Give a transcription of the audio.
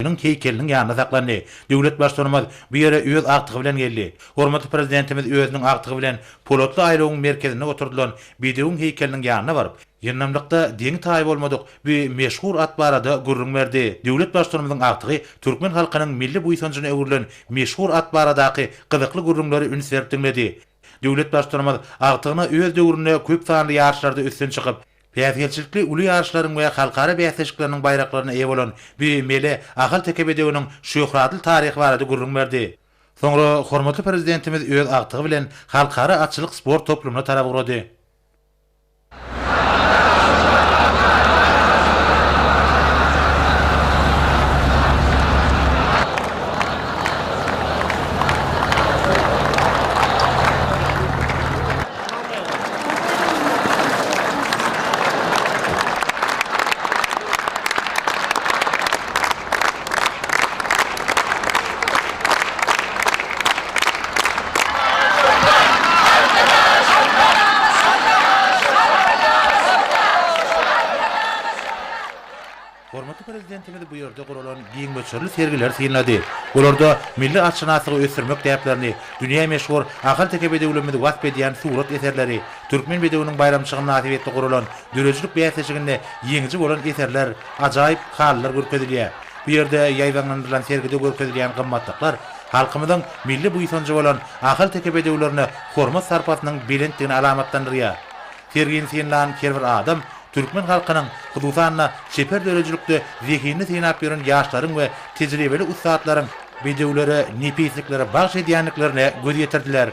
Heýkeliniň ýanynda saklandy. Döwlet Baştutanymyz bu ýere öz agtygy bilen geldi. Hormatly Prezidentimiz özüniň agtygy bilen Polatly aýlawyň merkezinde oturdylan bedewiň heýkeliniň ýanyna baryp, ýyndamlykda deňi-taýy bolmadyk bu meşhur at barada gürrüň berdi. Döwlet Baştutanymyzyň agtygy türkmen halkynyň milli buýsanjyna öwrülen meşhur at baradaky gyzykly gürrüňleri üns berip diňledi. Döwlet Baştutanymyz agtygyna öz döwründe köp sanly ýaryşlarda üstün çykyp, Päsgelçilikli uly ýaryşlaryň we halkara bäsleşikleriniň baýraklaryna eýe bolan bu mele ahalteke bedewiniň şöhratly taryhy barada gürrüň berdi. Soňra hormatly Prezidentimiz öz agtygy bilen Halkara atçylyk sport toplumyna tarap ugrady. Hormatly Prezidentimiz bu ýerde guralan giň möçberli sergileri synlady. Olarda milli atşynaslygy ösdürmek däplerini, dünýä meşhur ahalteke bedewlerimizi wasp edýän surat eserleri, Türkmen bedewiniň baýramçylygy mynasybetli guralan döredijilik bäsleşiginde ýeňiji bolan eserler, ajaýyp halylar görkezilýär. Bu ýerde ýaýbaňlandyrylan sergide görkezilýän gymmatlyklar halkymyzyň milli buýsanjy bolan ahalteke bedewlerine hormat-sarpasynyň belentdigini alamatlandyrýar. Sergini synlan her bir adam Türkmen halkynyň, hususan-da, çeper döredijilikde zehinini synap ýören ýaşlaryň we tejribeli ussatlaryň bedewlere nepislikleri bagyş edýändiklerine göz ýetirdiler.